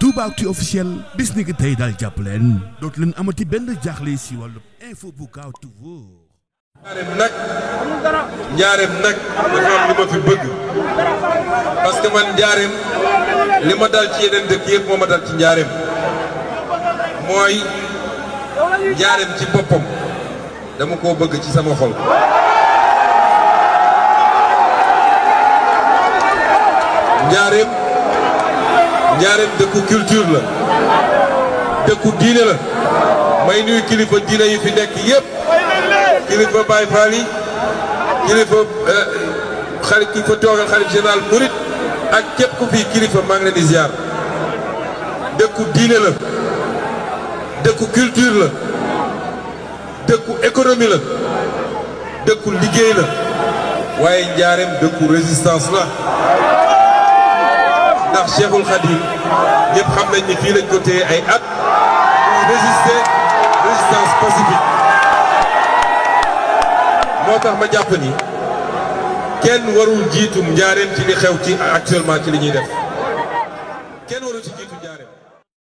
Toubactu officiel bis ni ki tey daal jàpp leen dootu leen amati benn jaaxle si wàllu info bu gaaw te wóor. njaareem nag dafa am lu ma fi bëgg parce que man njaareem li ma dal ci yeneen dëkk yëpp moo ma dal ci njaareem mooy njaareem ci boppam dama koo bëgg ci sama xol. njaareem dëkku culture la dëkku diine la may nuyu kilifa diine yi fi nekk yëpp kilifa Baye Fall yi kilifa xarit ki fa toogal xarit général Mouride ak képp ku fi kilifa maa ngi leen di ziar dëkku diine la dëkku culture la dëkku économie la dëkku liggéey la waaye njaareem dëkku résistance la ndax Cheikhul Khadim ñëpp xam nañ ni fii lañ ko téye ay at muy résister résistance pacifique moo tax ma jàpp ni kenn warul jiitum njaareem ci li xew ci actuellement ci li ñuy def kenn warul ci